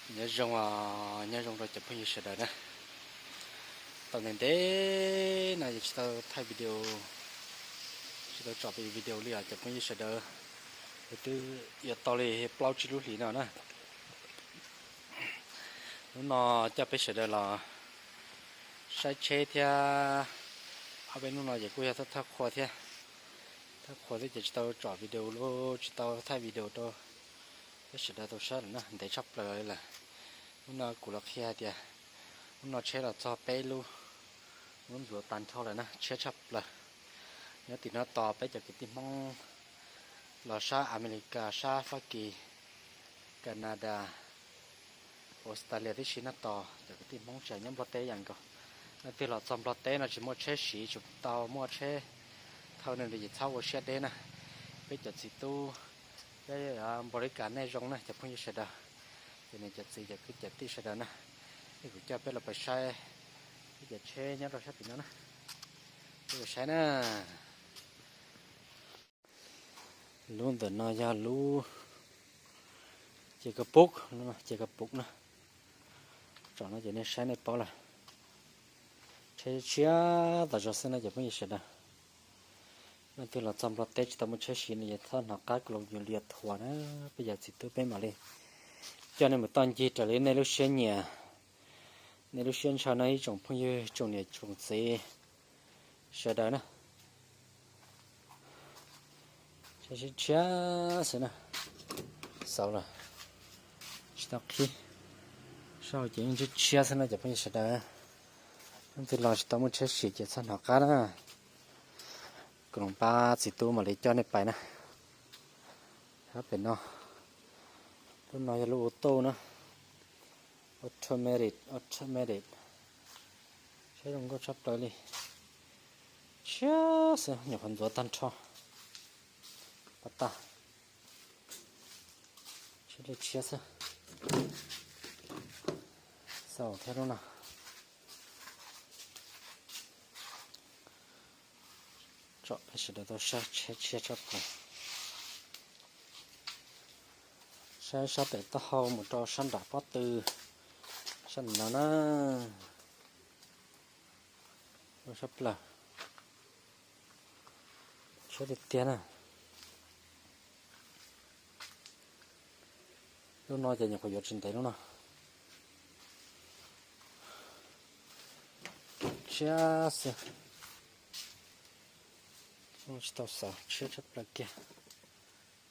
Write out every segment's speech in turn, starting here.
Nyob zoo, nyob zoo rau cov phooj ywg sawv daws na. Tau ntev ntev no yus tsis tau thaij video, tsis tau tsom video li os cov phooj ywg sawv daws. Twb yuav tau li plaub tsib lub hlis no na. Hnub no coj peb sawv daws los saib tsheb thiab. Ob peb hnub no ces kuj yog thawj qhua thiab. Thawj qhua thiab ces tsis tau tsom video los tsis tau thaij video rau peb sawv daws tau saib lawm na, ntev tshaj plaws li lawm. Hnub no kuv los qhia hais tias hnub no tsheb los txog peb lub, lub ntxuav tag nrho lawm na, tshiab tshaj plaws. Nyob tim no tos peb cov kwv tij Hmoob los sab Amelikas, sab Fab Kis, Kanada, Australia tib si na, tos cov kwv tij Hmoob tseem nyob Nplog teb ib yam nkaus. Leej twg los txog Nplog teb no tsis muaj tsheb siv, tsis tau muaj tsheb thauj nws li ces txhob ua siab deb na. Peb cov txiv tub, peb npaum li cas nej zoo na cov phooj ywg sawv daws. Ces nws cov txiv cov kwv cov tij sawv daws na, es kuv coj peb los pais saib peb cov tsheb nyob rau sab tim no na. Peb los saib na. Lub ntawm no yog lub ces ka pub, ces ka pub na. Tsom no ces nej saib nej paub lawm. Tsheb tshiab tas zog xwb na cov phooj ywg sawv daws. Leej twg los txog Nplog teb tsis tau muaj tsheb siv no ces txhob hnov qab los yuav liam thuam na, peb yog txiv tub peb mam li coj nej mus toj ncig raws li nej lub siab nyiam, nej lub siab ntshaw no ib tsoom phooj ywg tsoom niam tsoom txiv sawv daws na. Tshiab tshiab xwb na, xauv los tsis tau qhib, sab hauv ces yeej tshiab tshiab xwb na cov phooj ywg sawv daws. Leej twg los tsis tau muaj tsheb siv ces txhob hnov qab na. Kuv los pab txiv tub mam li coj nej pais na. Sab pem no, lub no yog lub auto na, automatic, automatic. Saib zoo nkauj tshaj plaws li. Tshiab xwb, nyuam qhuav ntxuav tag nrho. Pas tas. Tshiab li tshiab xwb. Xauv thiab lub no. Tsom peb sawv daws tau saib tsheb tshiab tshaj plaws. Saib sab pem taub hau mus rau sab nram pob tw, sab no na. Lub sab plaws, tshiab tiag tiag na. Lub no ces nyuam qhuav yuav tsis ntev lub no. Tshiab xwb, tsis tau xauv, tshiab tshaj plaws kiag.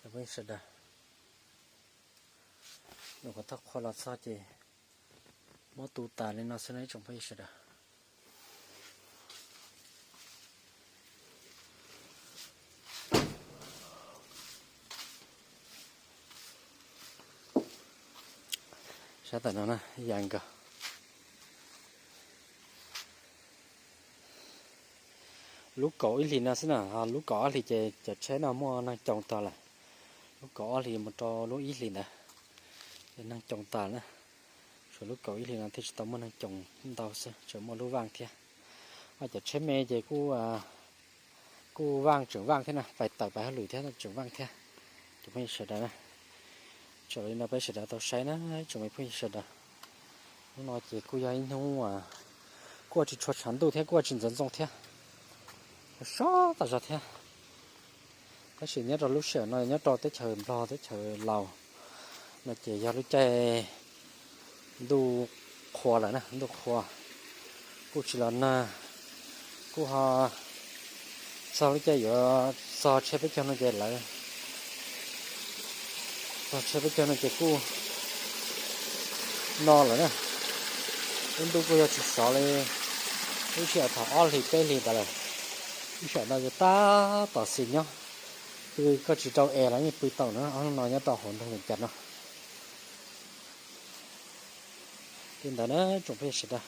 Cov phooj ywg sawv daws, nyuam qhuav thawj qhua los txog ces muab tu tas li no xwb na ib tsoom phooj ywg sawv daws. Sab tam no na, ib yam nkaus. Lub kaum ib hlis no xwb na, ho lub kaum ob hlis ces cov tsheb no muaj neeg coo tag lawm. Lub kaum ob hlis mus rau lub ib hlis ntawd ces neeg coo tas na. Tshuav lub kaum ib hlis no thiaj tsis tau muaj neeg coo ntau xwb, tseem muaj lub vaj thiab. Cov tsheb me ces kuj, kuj vaj tseem vaj thiab na, pais tawm pais hauj lwm thiab tseem vaj thiab. Cov phooj ywg sawv daws na, tso li no peb sawv daws tau saib na tsoom me phooj ywg sawv daws. Hnub no ces kuj yog ib hnub kuj ua tsis tshua tshav ntuj thiab kuj ua tsis ntxoov ntxoo thiab, sov tas zog thiab. Tab sis nyob rau lub sij hawm no nyob rau teb chaws Nplog teb chaws Laus no ces yog lub caij ntuj qhua lawm na, ntuj qhua kuj tsis los nag, kuj ho txog lub caij yuav txog tsheb peb caug no ces lawv txog tsheb peb caug no ces kuj no lawm na. Lub ntuj kuj yog tsis sov li, ib sij hawm thaum ob hlis peb hlis ntawd lawm, ib sij hawm no ces tab tom xis nyob, pw koj tsis rau es los yeej pw tau na, ob hnub no nyob rau hauv nroog Vees Cas no. Li ntawd na tsoom phooj ywg sawv daws,